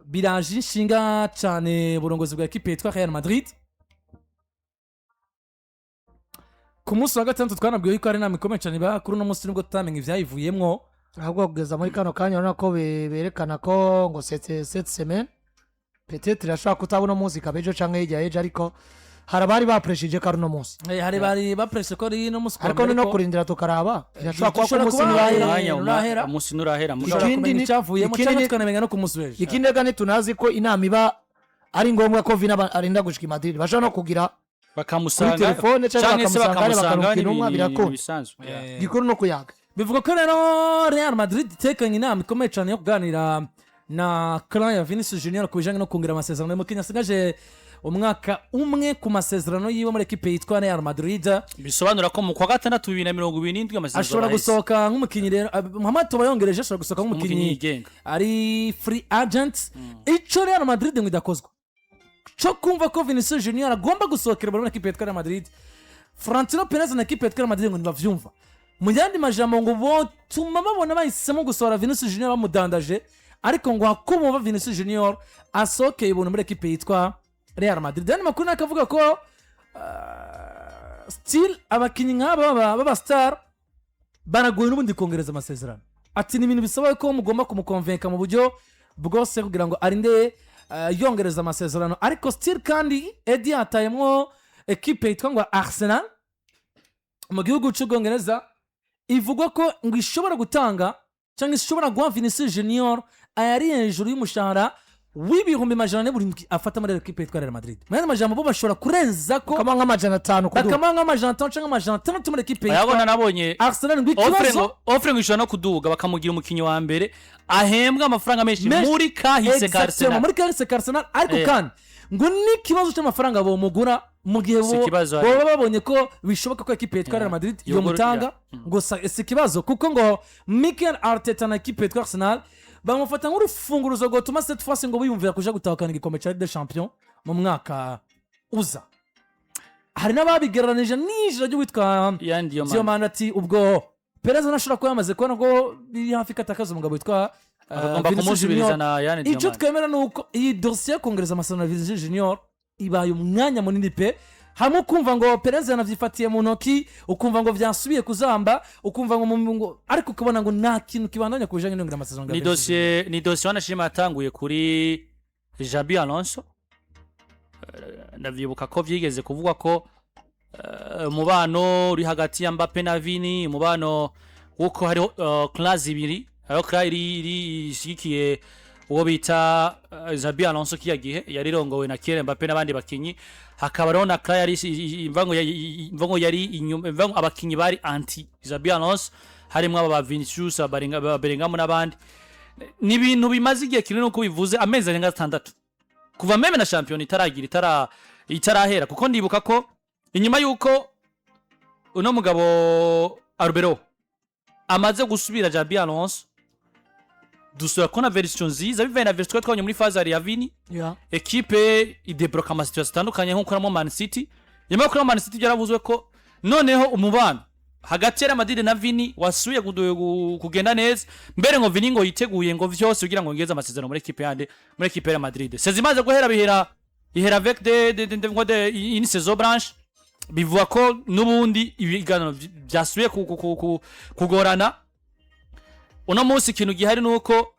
Biraje inshinga cyane uburongozi bwa ekipe yitwa Real Madrid. Ku munsi wa gatandatu twanabwiwe yuko hari inama ikomeye cyane iba kuri uno munsi, nubwo tutamenya ibyayivuyemwo. Ahubwo kugeza muri kano kanya urabona ko berekana ko ngo cette semaine peut-être irashobora kutaba uno munsi, ikaba ejo canke hirya y'ejo, ariko hari abari bapreshije ko ari uno munsi. Hari bari bapreshe ko ari no munsi kuwa Ariko mbere. ni no kurindira tukaraba, irashobora kuba ko Gishobora umunsi kuba, nurahera. Umwanya nurahera. Umunsi nurahera mugabo. Dushobora Ikindi kumenya icyavuyemo ikindi cyangwa tukanamenya no ku munsi w'ejo. Ikindi reka ntitunazi ko inama iba ari ngombwa ko Vina arinda gushika i Madrid, bashobora no kugira bakamusanga kuri telefone canke canke se bakamusanga hariya, bakamusanga. bakaronka Ni intumwa, ibintu birakunda. bisanzwe. Gikuru no kuyaga. Bivuga ko rero Real Madrid itekanye inama ikomeye cyane yo kuganira na clan ya Vinicius Junior ku bijyanye no kongera amasezerano y'umukinnyi asigaje umwaka umwe ku masezerano yiwe muri ekipe yitwa Real Madrid. Bisobanura ko mu kwa gatandatu 2027 amasezerano Ashobora araheze. gusohoka nk'umukinnyi rero, Muhammad tuba yongereje, ashobora gusohoka umukinnyi nk'umukinnyi yigenga. Ari free agent. Ico Real Madrid ngo idakozwa cyo kumva ko Vinicius Junior agomba gusohokera muri ekipe yitwa Real Madrid, Florentino Perez na ekipe yitwa Real Madrid ngo ntibavyumva. Mu yandi majambo, ngo botuma babona bahisemo gusohora Vinicius Junior bamudandaje, ariko ngo hakumva Vinicius Junior asohokeye ubuntu muri ekipe yitwa Real Madrid. Yandi makuru ni akavuga ko still abakinnyi nk'aba b'aba star baragoye n'ubundi kongereza amasezerano. Ati ni ibintu bisaba ko mugomba kumukonvenka mu buryo bwose kugira ngo arinde yongereza amasezerano. Ariko still kandi Edi hatayemwo ekipe yitwa ngo Arsenal mu gihugu cy'Ubwongereza, ivugwa ko ngo ishobora gutanga cyangwa ishobora guha Vinicius Junior ayari hejuru y'umushahara w'ibihumbi 400 buri ndwi afata muri ekipe yitwa Real Madrid. Mu yandi majambo, bo bashobora kurenza ko kama nk'500 kuduga. Bakamuha nk'500 cyangwa 600 muri ekipe Ayabona yitwa nabonye Arsenal. Ngo offre ikibazo ngo offre ngo ishobora no kuduga, bakamugira umukinnyi wa mbere ahembwa amafaranga menshi Menshi. muri kahise ka Exactement, Arsenal. muri kahise ka Arsenal. Ariko kandi ngo n'ikibazo cy'amafaranga bomugura mu gihe Si ikibazo. boba babonye ko bishoboka ko ekipe yitwa Real Madrid yomutanga, ngo si ikibazo, kuko ngo Mikel Arteta na ekipe yitwa Arsenal bamufata nk'urufunguruzo rwotuma cette fois ngo biyumvira kuja gutahukana igikombe cya Ligue des Champions mu mwaka uza. Hari n'ababigereranije n'ijoro ry'uwitwa Yandi yo. Diomande, ati ubwo Perez ntashobora kuba yamaze kubona ko biri hafi ko atakaza umugabo witwa Agomba Vinicius kumusubiriza Junior. na Yan Icyo Diomande. twemera ni uko iyi dosiye yo kongereza amasezerano ya Vinicius Junior ibaye umwanya munini pe. Hamwe ukumva ngo Perez yanabyifatiye mu ntoki, ukumva ngo byasubiye kuzamba, ukumva ngo ariko ukabona ngo nta kintu kibandanya ku bijyanye n'iyongera amasezerano ya Ni Vinicius Junior. dosiye wanashima yatanguye kuri Xabi Alonso. Ndavyibuka ko vyigeze kuvugwa ko umubano uri hagati ya Mbappe na Vini, umubano wuko hariho clans ibiri, hariho clan iri ishigikiye uwo bita Xabi Alonso kiya gihe yari irongowe na Kylian Mbappe n'abandi bakinyi, hakaba hariho na clan yari imvango yari inyuma, imvango abakinyi bari anti Xabi Alonso, harimwo aba ba Vinicius, aba Bellingham n'abandi. Ni ibintu bimaze igihe kinini, uko bivuze amezi arenga 6, kuva même na shampiyona itaragira itarahera, kuko ndibuka ko inyuma y'uko uno mugabo Arbeloa amaze gusubira Xabi Alonso, dusubira kubona version nziza bivaye na version twari twabonye muri phase ya Vini. Ekipe idebloka ama situation atandukanye nko kuramo Man City. Nyuma yo kuramo Man City, byaravuzwe ko noneho umubano hagati ya Real Madrid na Vini wasubiye kugenda neza. Mbere ngo Vini ngo yiteguye ngo vyose kugira ngo ngeze amasezerano muri ekipe yande, muri ekipe ya Real Madrid. Saison imaze guhera, bihera ihera avec de ngo de une saison blanche. Bivuga ko n'ubundi ibiganiro byasubiye kugorana. Uno munsi ikintu gihari ni uko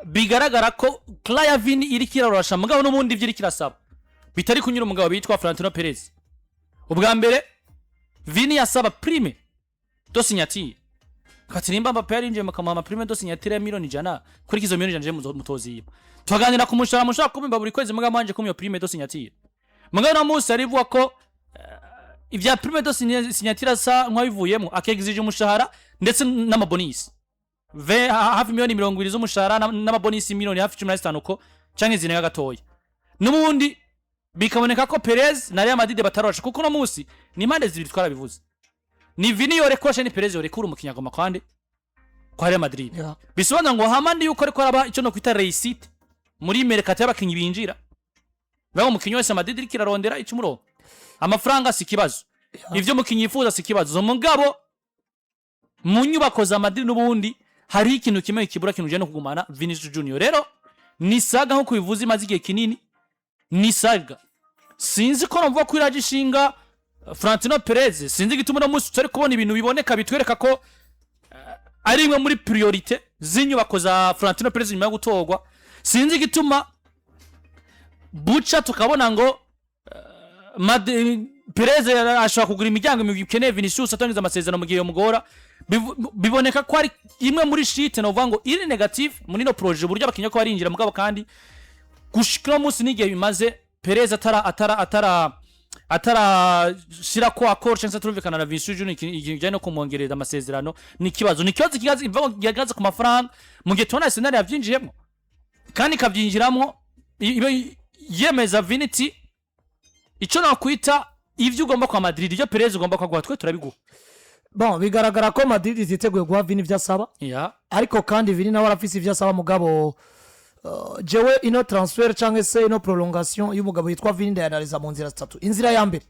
bigaragara ko clan Vini iriko irarorasha, mugabo n'ubundi ivyo iriko irasaba bitari kunyura umugabo bitwa Florentino Perez. Ubwa mbere Vini yasaba prime de signature, kati nimba Mbappe yarinjiye mukamuha ama prime de signature ya miliyoni 100, kuri izo miliyoni 100 je mutoziba tukaganira ku mushahara mushobora kumimba buri kwezi, mugabo mwanje kumpa iyo prime de signature. Mugabo uno munsi arivuga ko ibya prime de signature asa nk'abivuyemo, akexige umushahara ndetse n'ama bonus hafi miliyoni 20 z'umushahara n'ama bonus miliyoni hafi 15 uko canke zirenga gatoya. N'ubundi bikaboneka ko Perez na Real Madrid batarosha, kuko uno munsi ni impande zibiri twarabivuze: ni Vini yorekura, ni Perez yorekura umukinnyi agoma kwande kwa Real Madrid. Bisobanura ngo hamande yuko ariko araba icyo no kwita réussite muri mercato y'abakinnyi binjira, baho umukinnyi wese Madrid iriko irarondera icyo umurongo, amafaranga si ikibazo, ivyo umukinnyi yifuza si ikibazo, mugabo mu nyubako za Madrid n'ubundi hariho ikintu kimwe kibura, kintu uje no kugumana Vinicius Junior. Rero Ni saga nkuko bivuze imaze igihe kinini. Ni saga, sinzi ko numva ko iraje ishinga Florentino Perez. Sinzi igituma uno munsi tutari kubona ibintu biboneka bitwereka ko ari imwe muri priorité z'inyubako za Florentino Perez nyuma yo gutorwa. Sinzi igituma buca tukabona ngo Perez ashobora kugura imiryango imigwi ikeneye Vinicius atangiza amasezerano mu gihe yomugora. Biboneka ko ari imwe muri shite, novuga ngo iri négative muri no projet, uburyo abakinnyi ko barinjira. Mugabo kandi gushika uno munsi n'igihe bimaze Perez atara shira ko accord cyangwa se turumvikana na Vinicius Junior ikintu kijyanye no kumwongerera amasezerano, ni ikibazo kigaze imvugo gihagaze ku mafaranga, mu gihe tubona Arsenal yavyinjiyemo kandi ikabyinjiramo ibe yemeza Vinity icyo nakwita ibyo ugomba kwa Madrid, ibyo Perez ugomba kwaguha, twe turabiguha. Bon, bigaragara ko Madrid ititeguye guha Vini ibyo asaba, ariko kandi Vini nawe arafise ibyo asaba. Mugabo jewe ino transfert cyangwa se ino prolongation y'umugabo yitwa Vini ndayanaliza mu nzira zitatu. Inzira ya mbere,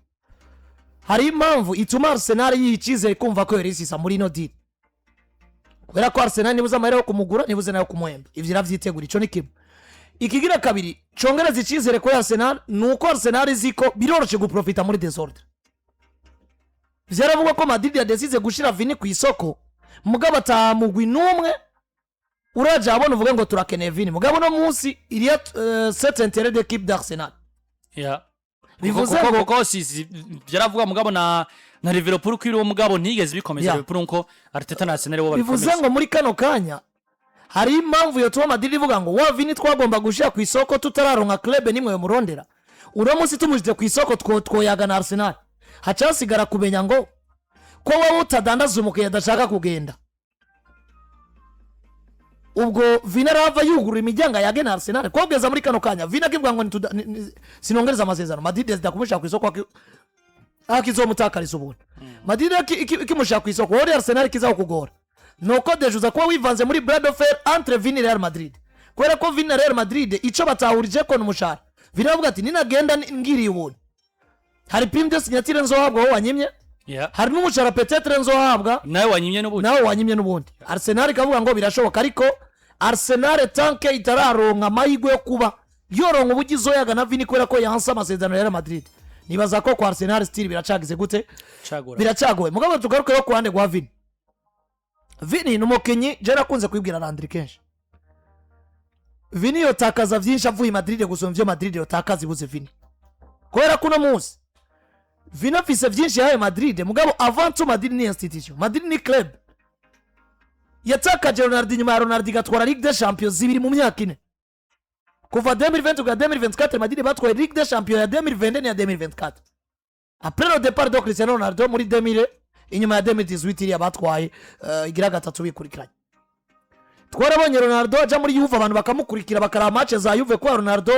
hari impamvu ituma Arsenal yiha icyizere kumva ko yorisisa muri ino deal, kubera ko Arsenal nibuze amahera yo kumugura, nibuze nayo kumuhemba, ivyo iravyitegura. Ico ni kimwe. Ikigira kabiri congereza icyizere kuri Arsenal ni uko Arsenal izi ko biroroshe guprofita muri désordre. Vyaravugwa ko Madrid yadesize gushira Vini ku isoko, mugabo atamugwi n'umwe uraja abona uvuge ngo turakeneye Vini. Mugabo uno munsi iriya cet intérêt d'équipe d'Arsenal. Bivuze kuko ngo kuko si byaravuga, mugabo na Liverpool ko iri uwo, mugabo ntigeze bikomeza. Liverpool nko Arteta na Arsenal bo Bivuze babikomeza. ngo muri kano kanya hari impamvu yotuma Madrid ivuga ngo wa Vini twagomba gushira ku isoko tutararonka club nimwe yomurondera, uno munsi tumushize ku isoko twoyaga na Arsenal. Hacasigara kumenya ngo ko wowe utadandaza umukiriya adashaka kugenda, ubwo Vini arava yugurura imiryango yage na Arsenal. Kogeza muri kano kanya Vini akivuga ngo sinongereza amasezerano, Madrid zidakumushyira ku isoko akizomutakariza ubuntu. Madrid ikimushyira ku isoko, wowe Arsenal kizaho kugora nuko déjà uza kuba wivanze muri bras de fer entre Vini Real Madrid, kubera ko Vini na Real Madrid icyo batahurije ko ni umushahara. Vini aravuga ati ninagenda ngiriye ubuntu, hari prime de signature nzohabwa wowe wanyimye, hari n'umushahara peut-être nzohabwa nawe wanyimye n'ubundi. Nawe wanyimye n'ubundi. Arsenal ikavuga ngo birashoboka, ariko Arsenal tant que itararonka amahirwe yo kuba yoronka ubugizi oyaga na Vini kubera ko yanse amasezerano ya Real Madrid, nibaza ko kwa Arsenal still biracagize gute? Cagura. Biracagoye. Mugabo tugaruke ku ruhande rwa Vini. Vini ni umukinnyi je nakunze kubibwira Landry kenshi, Vini yotakaza vyinshi avuye i Madrid gusumba ivyo Madrid yotakaza ibuze Vini, kubera ko uno munsi Vini afise vyinshi yahaye Madrid. Mugabo avant tout Madrid ni institution, Madrid ni club yatakaje Ronaldo, inyuma ya Ronaldo igatwara Ligue des Champions zibiri mu myaka 4, kuva 2020 kugera 2024. Madrid batwaye Ligue des Champions ya 2022 n'iya 2024 après le départ de Cristiano Ronaldo muri 2000, inyuma ya 2018 iriya batwaye igira gatatu bikurikiranye. Twarabonye Ronaldo aja muri Juve, abantu bakamukurikira bakaraba match za Juve kwa Ronaldo,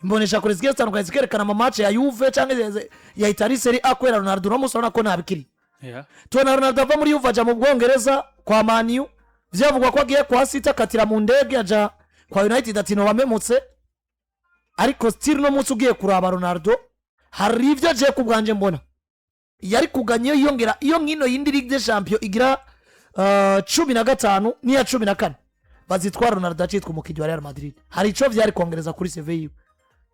imbonesha kure zigiye zitandukanye zikerekana ama match ya Juve cyangwa ya Italie Serie A kubera Ronaldo. Uno munsi urabona ko ntabikiri. Tubona Ronaldo ava muri Juve aja mu Bwongereza kwa Man U, vyavugwa ko agiye kwa City, akatira mu ndege aja kwa United ati nobamemutse. Ariko still uno munsi ugiye kuraba Ronaldo, hari ibyo agiye ku bwanje mbona yari kuganya iyo yiyongera iyo nkino yindi Ligue des Champions igira 15 n'iya 14 bazitwara Ronaldo acitwa umukinnyi wa Real Madrid. Hari ico vyari kongereza kuri CV yiwe,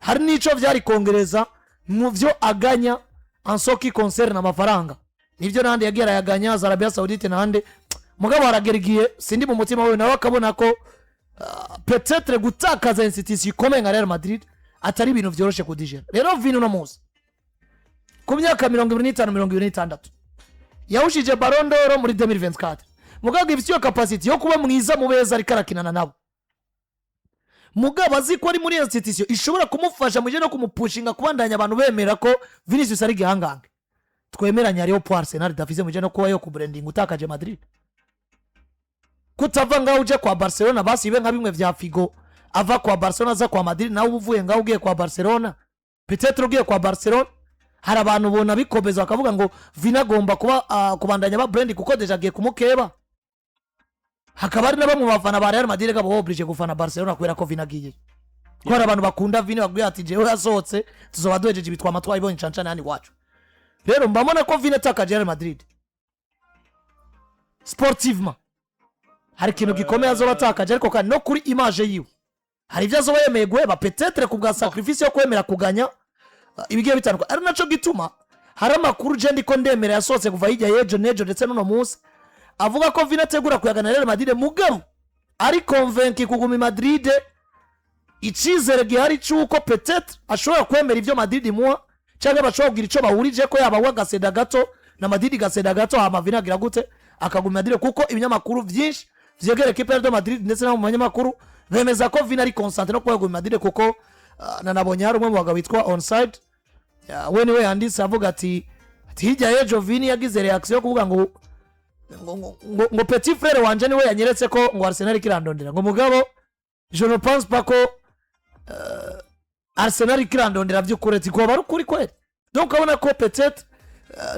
hari n'ico vyari kongereza mu vyo aganya en ce qui concerne amafaranga, nivyo nandi yagiye arayaganya za Arabia Saoudite nande. Mugabo haragera igihe, sindi mu mutima we, nawe akabona ko peut-être gutakaza institution ikomeye nka Real Madrid atari ibintu vyoroshe kudijera. Rero Vini uno munsi ku myaka 25, 26, yahushije Ballon d'Or muri 2024, mugabo ifite iyo capacité yo kuba mwiza mu beza ariko arakinana nabo, mugabo azi ko ari muri institution ishobora kumufasha mu gihe no kumupushinga kubandanya abantu bemera ko Vinicius ari igihangange. Twemeranya hariho po Arsenal idafise mu gihe no kuba yo kubrandinga utakaje Madrid, kutava ngaho uje kwa Barcelona, basi ibe nka bimwe vya Figo ava kwa Barcelona aza kwa Madrid. Nawe uba uvuye ngaho ugiye kwa Barcelona, peut-être ugiye kwa Barcelona, hari abantu ubona bikomeza bakavuga ngo Vini agomba kuba kubandanya ba brand kuko déjà agiye kumukeba. Hakaba hari na bamwe mu bafana ba Real Madrid gabo obligé gufana Barcelona kubera ko Vini agiye, ko hari abantu bakunda Vini bakubwira ati jewe yasohotse tuzoba duhejeje ibitwama twayibonye cancane hano iwacu. Rero mbabona ko Vini atakaje Real Madrid, sportivement hari ikintu gikomeye azoba atakaje, ariko kandi no kuri image yiwe. Hari ibyo azoba yemeye guheba, peut-être ku bwa sacrifice yo kwemera kuganya ibigiye bitandukanye. Ari naco gituma hari amakuru je ndiko ndemera yasohotse kuva hirya y'ejo n'ejo ndetse n'uno munsi, avuga ko Vini ategura kuyagana Real Madrid, mugabo ari convaincu kuguma i Madrid. Icyizere gihari cy'uko peut-être ashobora kwemera ibyo Madrid imuha, cyangwa bashobora kugira icyo bahurije ko, yaba we agaseda gato na Madrid igaseda gato, hama Vini agira gute? Akaguma Madrid, kuko ibinyamakuru byinshi vyegera ekipe ya Real Madrid ndetse no mu banyamakuru bemeza ko Vini ari concentré no kuba yaguma Madrid, kuko nanabonye hari umwe mu bagabo witwa Onside. Ya, we niwe yanditse avuga ati hirya y'ejo Vini yagize réaction yo kuvuga ngo petit frère wanje niwe yanyeretse ko ngo Arsenal ikirandondera, ngo mugabo je ne pense pas ko Arsenal ikirandondera by'ukuri, ati goba ari ukuri kweli. Donc ukabona ko peut-être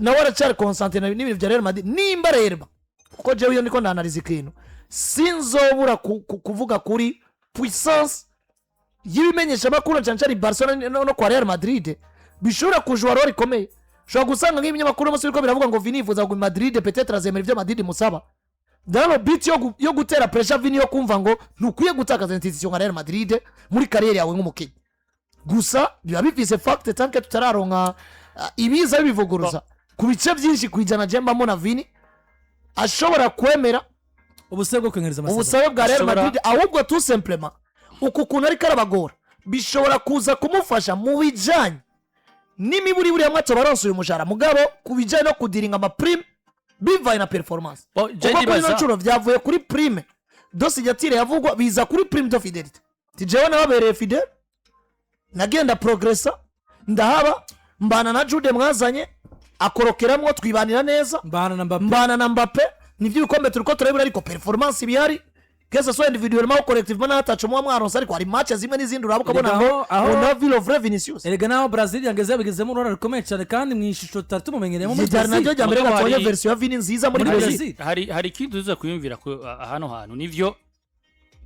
nawe aracyari concentré n'ibintu bya Real Madrid. Nimba rero, kuko jewe iyo ndiko ndanaliza ikintu, sinzobura kuvuga kuri puissance y'ibimenyeshamakuru, cyane cyane Barcelona no kwa Real Madrid, bishobora kujura rôle ikomeye. Ushobora gusanga nk'ibinyamakuru umunsi biriko biravuga ngo Vini yifuza kuguma i Madrid, peut-être azemera ibyo Madrid imusaba dans le but yo gutera pressure Vini, yo kumva ngo ntukwiye gutakaza institution nka Real Madrid muri carrière yawe nk'umukinnyi. Gusa biba bifise fact tant que tutararonka ibiza bibivuguruza ku bice byinshi 100. Je mbamo na Vini ashobora kwemera ubusabe bwo kongereza amasezerano. Ubusabe bwa Real Madrid. Ahubwo tout simplement uku kuntu ariko arabagora bishobora kuza kumufasha mu bijanye n'imiburiburi hamwe atobaronse uyu mushahara, mugabo ku bijanye no kudiringa ama prime bivaye na performance, Bo, je kuko kuri ino nshuro vyavuye kuri prime de signature yavugwa, biza kuri prime de fidélité. Ti jewe nababereye fidèle, nagenda progressa, ndahaba, mbana na Jude mwazanye akorokeramwo, twibanira neza. Mbana na Mbappe. Mbana na Mbappe. Nivyo, ibikombe turiko turabibura, ariko performance ibihari, que ce soit individuellement ou collectivement, n'ataco muba mwaronse, ariko hari match zimwe n'izindi uraba ukabona Erega ngo on a vu le vrai Vinicius. Erega naho Brazil yageze, yabigezemo uruhare rukomeye cyane, kandi mu ishusho tutari tumumenyereyemo muri ryari naryo Brazil. rya mbere Mugabo gatwaye version ya Vini nziza muri Muri Brazil. Brazil. Hari ikindi tuza kwiyumvira ko hano hantu nivyo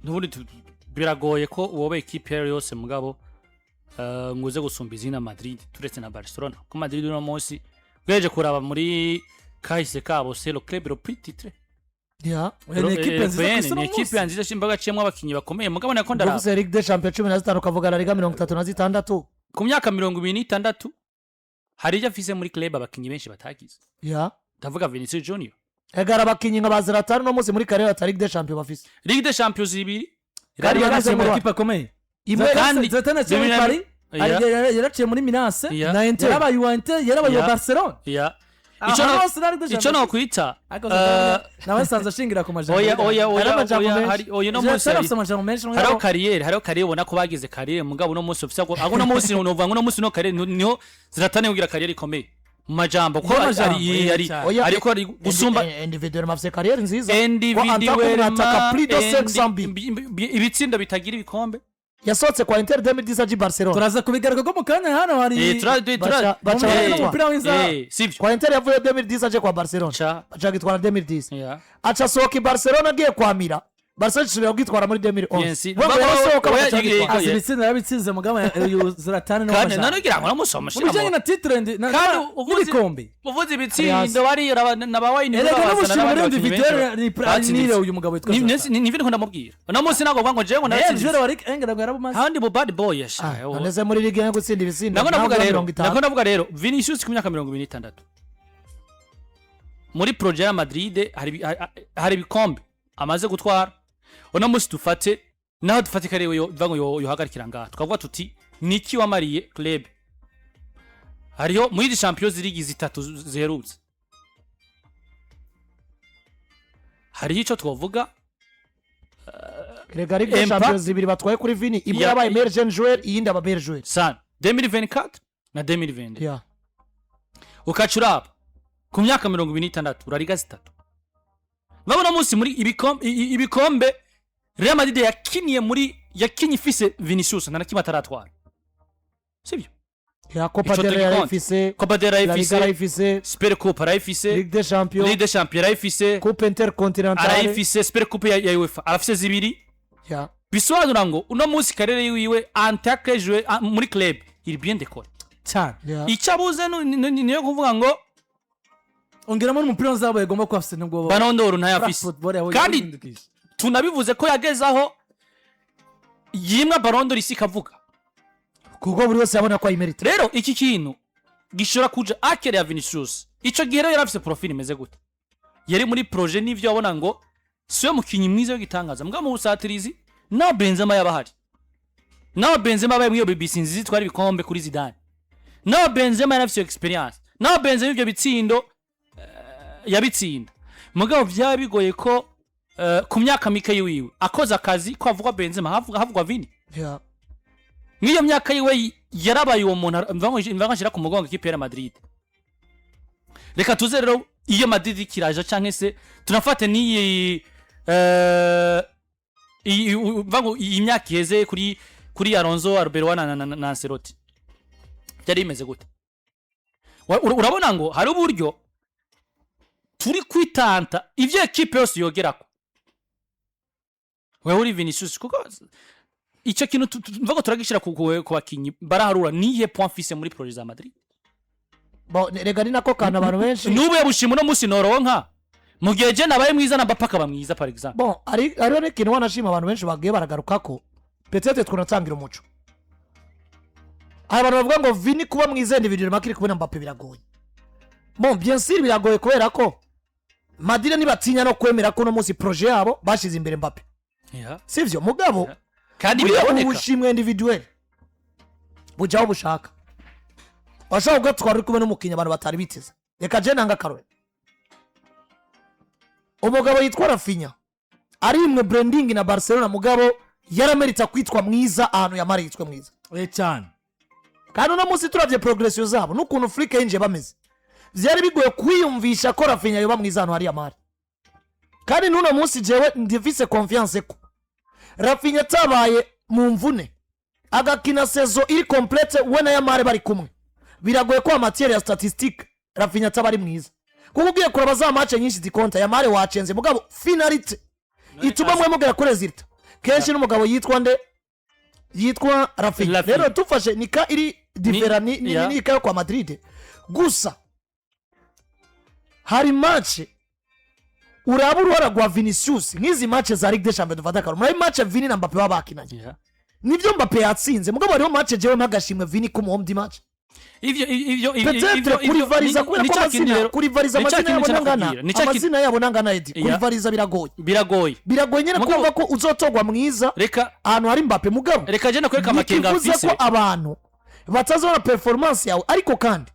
n'ubundi biragoye ko woba ekipe iyo ari yo yose, mugabo nguze gusumba izina Madrid turetse na Barcelona, ko Madrid uno munsi ugereje kuraba muri kahise kabo, c'est le club le plus titré. Oya, ni ekipe nziza ku isi ni uno ekipe munsi. nziza shimbaga aciyemo abakinnyi bakomeye, mugabo nako ndaraba. Uvuze Ligue des Champions 15, ukavuga La Liga 36. Ku myaka 26 hari ibyo afise muri club abakinnyi benshi batagize. Ndavuga Vinicius Junior. Egara abakinnyi nka ba Zlatan no munsi muri carrière ata Ligue des Champions bafise. Ligue des Champions ibiri. Kandi Yaraciye yageze muri mu ekipe akomeye. Imwe. Zlatan yaciye muri Paris, yaraciye muri Milan AC, Na Inter. yarabaye uwa Inter, yarabaye uwa Barcelona. Ico Aha hose nari ico nokwita Ariko Zlatan nawe nsanze ashingira ku majambo. Oya, oya, Hari oya. amajambo Oya, menshi. hari oya no munsi Zlatan afise amajambo menshi. hariho carrière ubona ko bagize carrière, mugabo uno munsi ufise aho uno munsi novuga ngo uno munsi no carrière niho Zlatan yogira carrière ikomeye mu majambo, ko Mu majambo, ari cyane. Oya, ariko ari gusumba. Individuellement afise carrière nziza. Individuellement Ko plus de 500 buts. Ibitsindo bitagira ibikombe. Yasohotse kwa Inter 2010 aje i Barcelona. Turaza kubigaruka ko mu kanya hano hari Baca baratwara. Umupira w'inzahabu. Sivyo. Kwa Inter yavuye 2010 aje kwa Barcelona, baca gitwara 2010. Aca asohoka i Barcelona agiye kwamira Barcelona, isubira kwitwara muri 2011. Yes. We ngo yarasohoka, Oya, bagaca bagitwara. Azi ibitsinda, yarabitsinze, mugabo uyu Zlatan ni Kandi uw'amajambo. nanogira ngo namusoma. Mu bijyanye na titre Kandi n'ibikombe. Uvuze ibitsindo bari na ba Wayne. Erega n'umushinga muri individuel ni nire uyu mugabo witwa Zlatan. Nivyo ndiko ndamubwira uno munsi, ntabwo mvuga ngo jewe ngo Eh, naratsinze. Jules wari engera ngo yarabumaze. Handi mu bad boy yasha. None se muri ligue yo gutsinda ibitsindo Nako ndavuga ntabwo rero 50. Nako ndavuga rero, Vinicius ku myaka 26 muri projet ya Madrid hari ibikombe amaze gutwara. Uno munsi dufate naho dufate kare yo bivuga ngo yohagarikira ngaha, tukavuga tuti niki wamariye club? Hariho muri izi Champions League zitatu ziherutse, hariho ico twovuga. Rega Ligue des Champions zibiri batwaye kuri Vini, imwe yabaye meilleur jeune joueur, iyindi aba meilleur joueur. Sana 2024 na 2022. Ukaca uraba ku myaka 26 urariga zitatu. Urabona munsi muri ibikombe Real Madrid yakiniye muri yakinye ifise Vinicius nta na kimwe ataratwara, sibyo? Ya, Copa Ico del Rey tugikonte. arayifise. Copa del Rey La Liga arayifise. Arayifise. Super Coupe arayifise. Ligue des Champions. Ligue des Champions arayifise. Coupe Intercontinentale. Arayifise. Super Coupe ya UEFA arafise zibiri. Bisobanura ngo uno munsi carrière yiwe en tant que joueur muri club il bien décoré. Cyane. Icyo abuze niyo kuvuga ngo Ongeramo n'umupira w'inzahabu yagomba kuba afise nubwo Ballon d'Or ntayafise. Football yawe Kandi yahindukije. tunabivuze ko yageze aho. Yimwa Ballon d'Or, isi ikavuga. Kuko buri wese yabona ko ayimerita. Rero iki kintu gishobora kuja akere ya Vinicius. Ico gihe rero yari afise profil imeze gute? Yari muri projet, n'ivyo wabona ngo siwe mukinyi mwiza w'igitangaza, mbwa mu busatirizi naho Benzema yaba ahari, naho Benzema abaye muri iyo BBC nziza itwara ibikombe kuri Zidane, naho Benzema yari afise iyo experience, naho Benzema ivyo bitsindo yabitsinda, mugabo byaba bigoye ko ku myaka mike yiwiwe akoze akazi ko havugwa Benzema, havugwa Vini. Nk'iyo myaka yiwe yarabaye uwo muntu mva ngo nshyira ku mugongo ikipe ya Madrid. Reka tuze rero iyo Madrid ikiraje, canke se tunafate n'iyi mva ngo iyi myaka iheze kuri Alonso, Arbeloa na Ancelotti, byari bimeze gute? Urabona ngo hari uburyo turi kwitanta ivyo ekipe yose yogerako, wewe uri Vinicius, kuko icyo kintu mva ngo turagishira ku bakinyi baraharura nihe point fise muri projet za Madrid. Bon, rega ni nako kantu abantu benshi N'ubu yabushima uno munsi noronka mu gihe je nabaye mwiza na Mbappe akaba mwiza, par exemple. Bon, ari hariho n'ikintu wanashima abantu benshi bagiye baragarukako, peut-être twanatangira umuco. Hari abantu bavuga ngo Vini kuba mwiza individuel makiri kubona Mbappe biragoye. Bon, bien sûr biragoye, kubera ko Madrid ntibatinya no kwemera ko uno munsi projet yabo bashize imbere Mbappe, sivyo? Mugabo Kandi buriya biraboneka. Ubushimwe individuel bujyaho bushaka, washobora kugatwara uri kumwe n'umukinnyi abantu batari biteze. Reka je nanga akarorero: umugabo yitwa Raphinha arimwe branding na Barcelona, mugabo yaramerita kwitwa mwiza ahantu yamara yitwe mwiza. Cyane. Kandi uno munsi turavye progression zabo n'ukuntu Flick yinjiye bameze, vyari bigoye kwiyumvisha ko Raphinha yoba mwiza ahantu hari Yamal. Kandi n'uno munsi jewe ndifise confiance ko Raphinha atabaye mu mvune, agakina saison iri complète, we na Yamal bari kumwe, biragoye ko matière ya statistique Raphinha ataba ari mwiza, kuko ugiye kuraba za match nyinshi zikonta, Yamal wacenze, mugabo finalité ituma mwe mugera kuri résultat kenshi n'umugabo yitwa nde? Yitwa Raphinha. Raphinha. Rero tufashe nika iri différent ni ka yo kwa Madrid gusa. Hari match uraba uruhara rwa Vinicius, nk'izi match za Ligue des Champions dufata akarorero, muri match Vini na Mbappe baba bakinanye, nibyo Mbappe yatsinze, mugabo hariho match jewe mpagashimwe Vini ku homme du match. Ivyo Peut-être kurivariza, kubera ni ko ca kintu amazina rero- kurivariza ni ca amazina kintu yabo nangana nakubwira, ni ca kintu- amazina yabo nangana, Edi, kurivariza biragoye. Biragoye. Biragoye nyine Mugabo- kumva ko uzotogwa mwiza Reka ahantu hari Mbappe, mugabo reka je nakwereka amakenga ntikivuze mfise. ko abantu batazabona performance yawe, ariko kandi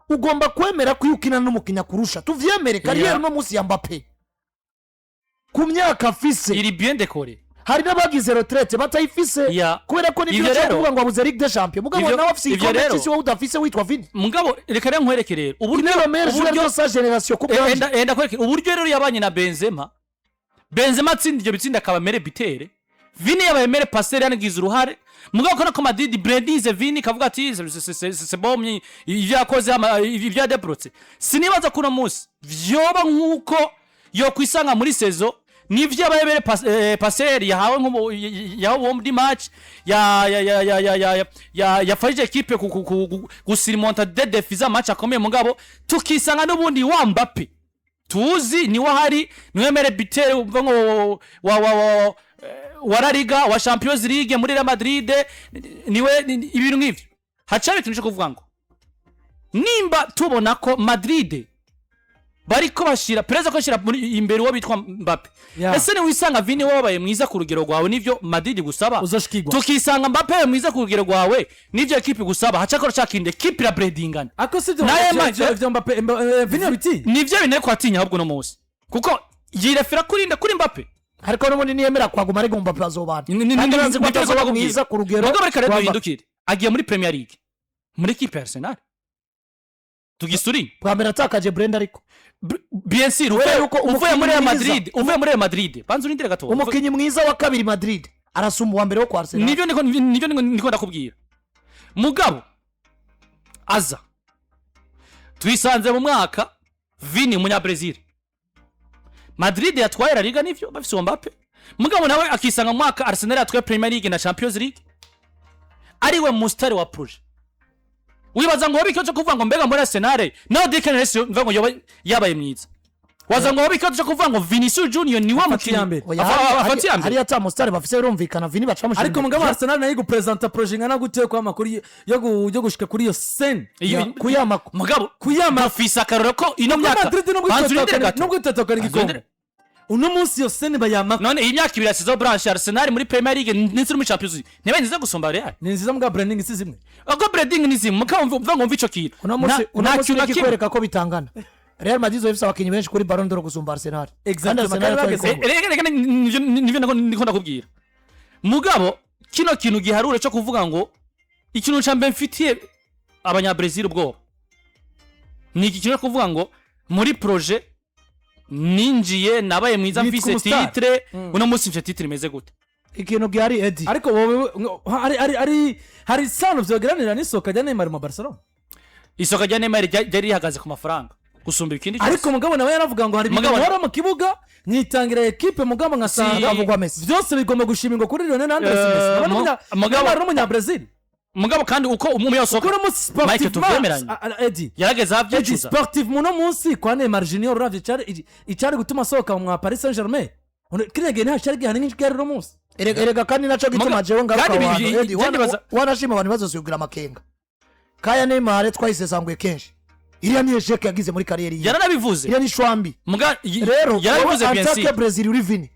ugomba kwemera ko iyo ukina n'umukinnyi akurusha, tuvyemere, carrière uno munsi ya Mbappe ku myaka afise iri bien décoré. Hari n'abagize retraite batayifise, kubera ko nibyo Ivyo ushobora rero- kuvuga ngo abuze Ligue des Champions, mugabo nawe afise ivyo igikombe rero- cy'isi, wowe udafise witwa Vini. Mugabo reka rero nkwereke rero uburyo Niyo meilleur joueur uburyo de sa génération ku bwanjye. Enda kwereke uburyo rero yabanye na Benzema. Benzema atsinda ibyo bitsinda akaba meilleur buteur, Vini yabaye meilleur passeur, yanagize uruhare. Mugabo ko ko Madrid brandise Vini kavuga ati c'est bon, ivyo yakoze, ivyo yadebrotse, sinibaza ko uno munsi vyoba nkuko yokwisanga muri saison. Nivyo yabaye meilleur passeur, yahawe nko yahawe homme du match, ya ya ya ya ya ya ya yafashije ekipe gusurmonta des défis za match akomeye, mugabo tukisanga n'ubundi wa Mbappe tuzi niwe ahari, niwe meilleur buteur umva ngo wa La Liga, wa Champions League muri Real Madrid, niwe ibintu nk'ivyo. Hacari ikintu cyo kuvuga ngo nimba tubona ko Madrid bariko bashira perezida ko bashira muri imbere uwo bitwa Mbappe, ese ni wisanga Vini wabaye mwiza ku rugero rwawe nivyo Madrid gusaba, Uzoshikirwa. tukisanga Mbappe yabaye mwiza ku rugero rwawe nivyo ekipe gusaba, hacakora cakindi ekipe irabrandingana. Ako sivyo? Naye Ivyo Mbappe, Vini biti. Nivyo bintu ariko atinya ahubwo uno munsi, kuko yirefera kuri nde? Kuri Mbappe. Ariko n'ubundi niyemera kwaguma, ariko Mbappe azobana. Kandi Kandi ko nibyo atazoba ndakubwira. mwiza ku rugero Mugabo reka rero rwa Mbappe. duhindukire, agiye muri Premier League muri ekipe ya Arsenal, tugisuri. Bwa mbere atakaje Brenda, ariko Bien sûr, Kubera yuko uvuye muri Real umukinnyi Madrid, uvuye muri Real Madrid, banza urindire gato. Umukinnyi mwiza wa kabiri Madrid arasumba uwa mbere wo kwa Arsenal. Nivyo niko ndakubwira. Mugabo aza twisanze mu mwaka Vini umunya Brazil, Madrid yatwaye La Liga, nivyo bafise uwo Mbappe, mugabo nawe akisanga mu mwaka Arsenal yatwaye Premier League na Champions League, ariwe musitari wa projet. Wibaza ngo hoba ikibazo cyo kuvuga ngo mbega muri Arsenal nawe Declan Rice mvuga ngo yoba yabaye mwiza? Waza ngo babe ikibazo cyo kuvuga ngo Vinicius Junior niwe Afata mukinnyi iya mbere. Oya, afata iya mbere. Hariya ata musitari bafise, birumvikana Vini baca bamushyira Ariko imbere. mugabo Arsenal nayo igupresenta projet ingana gute ko amakuru yo gushika kuri iyo scène? Kuyama. Mugabo Kuyama. dufise akarorero ko ino Kuko myaka Madrid nubwo Banza urindire gato. nubwo itatokana Banza igikombe, urindire. uno munsi iyo scène bayamako. None iyi myaka 2 yasizeho branche Arsenal muri Premier League ndetse no muri Champions League, ntibaye nziza gusumba Real? Ni nziza, mbwa branding si zimwe. Ubwo branding ni zimwe, mugabo mvuga ngo mve ico kintu. Uno munsi uno Nta munsi kintu na kimwe. nikikwereka ko bitangana, Real Madrid ifise abakinnyi benshi kuri Ballon d'Or gusumba Arsenal. Exactement, Kandi Arsenal kandi yatwaye bageze- igikombe. Reka nivyo niko ndakubwira. Mugabo kino kintu giharure cyo kuvuga ngo ikintu ca mbere mfitiye Abanyabrezil ubwoba ni iki kintu cyo kuvuga ngo muri projet ninjiye nabaye mwiza, Nitwa mfise umustar. titre, uno munsi mfise titre imeze gute? Ikintu gihari, Edi, Ariko wowe hari isano vyogeranira n'isohoka rya Neymar mu Barcelona? Isoko rya Neymar ryari rihagaze ku mafaranga gusumba ikindi cyose. Ariko mugabo nawe yaravuga ngo hari ibintu nkora mu kibuga, nkitangira ekipe, mugabo nkasanga Havugwa Messi. byose bigomba gushimirwa kuri Lionel Andres Messi. Nawe Neymar n'umunyabrazil. Mugabo kandi uko umwe yasohoka, Kuri munsi Mike, sportivement, tuvyemeranye. Eddie, yarageze Eddie, ahavyicuza. sportif muno munsi kwa Neymar Junior, uravye icari gutuma asohoka mu Paris Saint-Germain kiriya gihe ntacari gihari nk'igihari uno munsi. Erega kandi naco gituma jewe ngaruka Kandi aho hantu, Edi, wanashima abantu bazosubwira amakenga kaya Neymar twayisesanguye kenshi. Iriya ni échec yagize muri carrière yiwe. Yaranabivuze. Iriya ni shwambi. Muga Rero yarabivuze wowe bien antake sûr. Brazil uri Vini,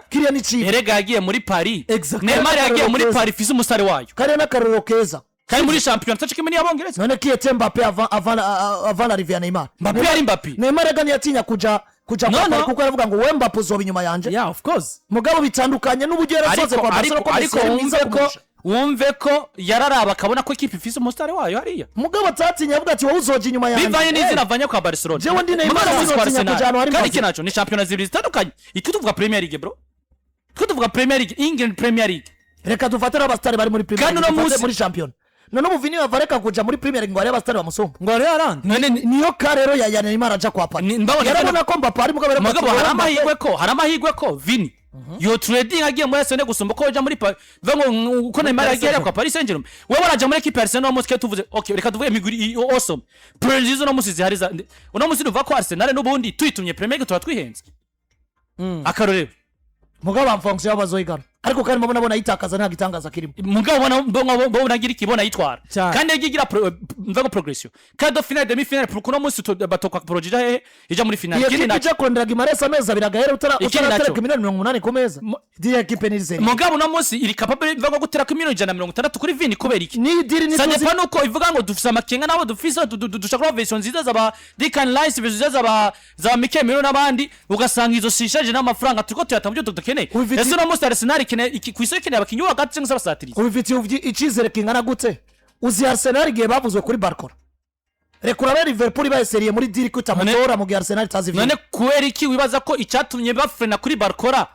kiriya ni cipe. Erega yagiye muri Paris. Exactement. Neymar yagiye muri Keza. Paris ifise umusare wayo. Kariya n'akarorero keza. Kandi muri shampiyona taco kimwe n'iyabongereza. None kiyete Mbappe avant l'arrivée ya Neymar? Mbappe yari Mbappe. Neymar rega ntiyatinya kuja No, kwa no. Paris, kuko aravuga ngo we Mbappe uzoba inyuma yanje. Yeah, of course. Mugabo bitandukanye n'uburyo yarasohotse Ariko kwa Barcelona, ariko ko Messi ariko yari mwiza wumve ko kumurusha. Wumve ko yararaba akabona ko ikipe ifise umusitari wayo hariya. Mugabo atatinya, avuga ati wowe uzoja inyuma yanjye. Bivanye n'izina avanye kwa Barcelona. Jewe ndi Neymar, Mugabo kwa sinotinya Arsenal. kuja ahantu hari Kandi Mbappe. iki naco ni shampiyona zibiri zitandukanye. Icyo tuvuga Premier League, bro, twe tuvuga Premier League, England Premier League. Reka dufate n'abasitari bari muri Premier Kandi League, uno dufate munsi- muri shampiyona. None ubu Vini bava reka kuja muri Premier League ngo hariyo abasitari bamusumba? Ngo hariyo arandi. None Niyo ka rero ya Neymar aja kwa Paris, yarabona ko Mbappe ari mugabo yaravuga ati, Mugabo hari wowe Mbappe- amahirwe ko Vini yo trading agiye muri Arsenal gusumba ko aja muri bivuga ngo uko Neymar yagiye hariya kwa Paris Saint-Germain, wewe waraja muri equipe ya Arsenal uno munsi. Ke tuvuze, okay, reka tuvuge imigwi awesome Premier uno munsi zihari uno munsi nuvuga ko Arsenal n'ubundi tuyitumye Premier League tuba twihenze, akarorero. Mugabo en fonction y'abazoyigana, ariko kandi mbona bona yitakaza, nta gitangaza kirimo. Mugabo bona agira ikibona yitwara. Cyane. Kandi yagiye igira mvuga ngo progression quart de finale, demi finale, kuko uno munsi batoka projet ija hehe? Ija muri finale. Iyo Ikindi kipe naco ija kurondera Guimaraes amezi 2 agahera Ikindi utaratereka naco. miliyoni 80 ku meza, iriya kipe ni sérieux. Mugabo uno munsi iri capable mvuga ngo guterako miliyoni 160 kuri Vini, kubera iki? Ni deal ni Ça tuzi. dépend nuko ivuga ngo dufise amakenga nabo dufise dushaka kuba version nziza zaba Declan Rice, version nziza zaba Mikel Merino n'abandi, ugasanga izo sishaje n'amafaranga turiko tuyata mu byo dukeneye. Ese uno munsi Arsenal ikeneye kw'isoko ikeneye abakinyi bo hagati cyangwa se abasatirizi? Ubifitiye icizere kingana gute? Uzi Arsenal igihe bavuzwe kuri Barcola, reka urabe Liverpool ibaye sérieux muri deal ko itamutora mu gihe Arsenal itazi None Vini. kubera iki wibaza ko icyatumye bafrena kuri Barcola,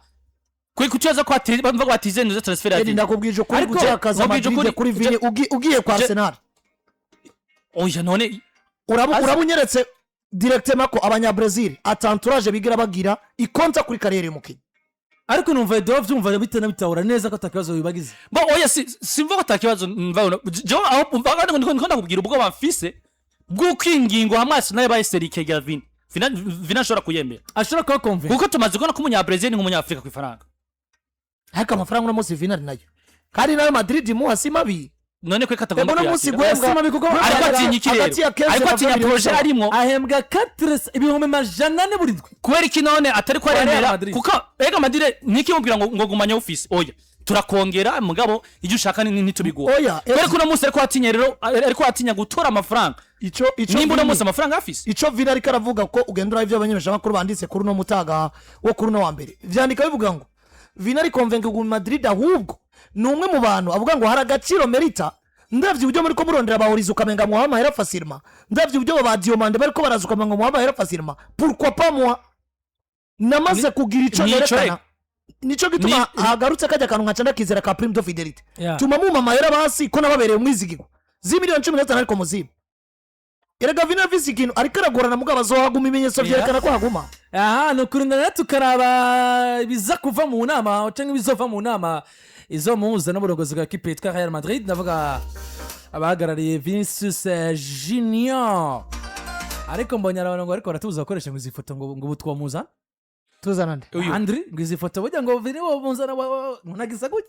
kuri kukibaza ko bavuga ko batizeye neza transfer ya Edi, Vini? ndakubwije ukuri, Ariko, gutakaza nkubwije Madrid ukuri, kuri Vini ugiye kwa Arsenal, Oya, none uraba unyeretse directement ko Abanyabrezil atantourage bigira bagira ikonta kuri carrière y'umukinnyi. Ariko numva Edo vyumva bitana bitahura neza ko atakibazo bibagize. Bo oya, si simva ko atakibazo mva jewe aho mva ndiko ndakubwira ubwoba mfise bw'uko ingingo hamwe Arsenal yabaye sérieux ikegera Vini, Vini ashobora kuyemera. Ashobora kuba convaincu. Kuko tumaze kubona ko Umunyabrazil ni nk'Umunyafurika ku ifaranga. Ariko amafaranga uno munsi Vini ari nayo, kandi nayo Madrid imuha si mabi. None kwe katagomba Ego, uno munsi kuyakira? guhembwa Si mabi kuko Ariko atinya iki rero? hagati ya 15 Ariko na atinya 20 projet arimwo. Ahembwa 4 400,000 buri ndwi. Kubera iki none atari ko Real aremera? Madrid. Kuko ega Madrid ntikimubwira ngo gumanya office, oya turakongera, mugabo ibyo ushaka ni ntitubiguha. Oya, Kubera ko uno munsi ariko atinya rero, ariko atinya gutora amafaranga. Ico Nimba uno Vini- munsi amafaranga afise. Ico Vini ariko aravuga ko ugenda uraba ivyo abamenyeshamakuru banditse kuri uno mutaga wo kuri uno wa mbere, vyandika bivuga ngo Vini ari convaincu kuguma Madrid, ahubwo ni umwe mu bantu avuga ngo hari agaciro merita. Ndavye uburyo muriko murondera bahuriza ukamenga muha amahera facilement, ndavye uburyo ba Diomande bariko baraza ukamenga muha amahera facilement, pourquoi pas moi namaze kugira ico nico nerekana? reka. Nico gituma hagarutse kajya kantu nkaca ndakizera ka prime de fidélité. Tuma muma amahera basi ko nababereye umwizigirwa z'imiliyoni 15, ariko muzimu erega Vini afise ikintu ariko aragorana, mugabo azohaguma, ibimenyetso vyerekana ko haguma. Aha ni ukurindana rero tukaraba ibiza kuva mu nama cyangwa ibizova mu nama izomuhuza n'uburongozi bwa ekipe yitwa Real Madrid, ndavuga abahagarariye Vinicius Junior. Ariko mbonye abantu ngo ariko baratubuza gukoresha ngo izi foto, ngo ubu twamuzana. Tuzana nde? Uyu. Andri, ngo izi foto burya ngo Vini wamuzana, nagisa gutya.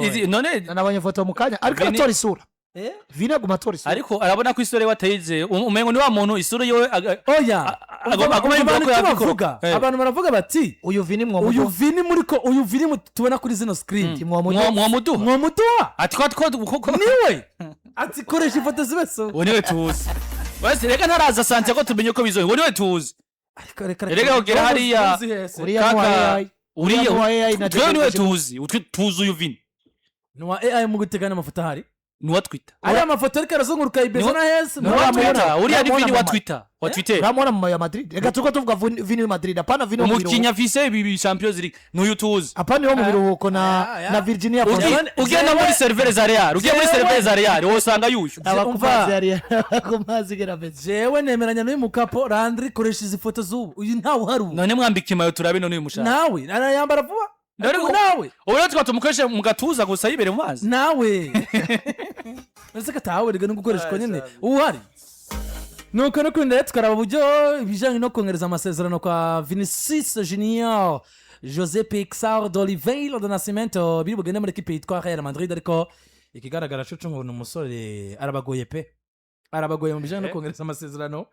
Izi none? Nabonye foto mu kanya, ariko aratora isura. Eh? Vini aguma atora isura. Ariko arabona ko isura yiwe atayize. Umengo ni wa muntu isura yiwe Oya. Agomba yumva Abantu ko icyo yabikora. bavuga, abantu baravuga bati uyu Vini uyu mwomuduha. Vini muri ko, uyu Vini tubona kuri zino screen, Mwomuduha. Mwomuduha. Mwomuduha. Ati ko Niwe ati koresha ifoto zibe so. Uwo niwe tuzi wese. Reka ntaraza Santiago tumenye ko bizoye. Uwo niwe tuzi. Ariko reka. Erega kugera hariya. Uzi hese. Uriya ni uwa Kaka, AI. uriya Uriya ni uwa AI na twewe niwe David. tuzi. Utwe tuzi uyu Vini. Ni uwa AI mu guteganya amafoto ahari. Ni uwa Twitter. Ariya mafoto ariko arazunguruka ibeza na hese. Ni uwa Uramubona? Twitter. Uriya ni Uramubona Vini wa mama? Twitter, wa Twitter. Uramubona mu ya Madrid. Reka turiko tuvuga Vini wa Madrid, apana Vini wo mu Umukinnyi biruhuko. afise ibi Champions League n'uyu tuzi. Apana wo mu biruhuko na Ah, na Virginia. Ugenda muri serveur za Real, ugiye muri serveur za Real wosanga yuyu. Aba ku Umva. mazi hariya, ku mazi gerabeze. Jewe nemeranya n'uyu mukapo Landry, koresha izi foto z'ubu, uyu ntawe uhari ubu. None mwambika imayo turabe none uyu mushaka. Nawe arayambara vuba. None Ariko nawe ubu rero tukaba tumukoreshe mu gatuza gusa yibere mu mazi. Nawe ese katawe rega no gukoreshwa nyine uhari. Nuko no kurinda rero tukaraba uburyo ibijyanye no kongereza amasezerano kwa Vinicius Junior Jose Pixar d'Oliveira do Nascimento biri bugende muri ekipe yitwa Real Madrid. Ariko ikigaragara cyo ngo ni umusore arabagoye pe, arabagoye mu bijyanye no kongereza amasezerano.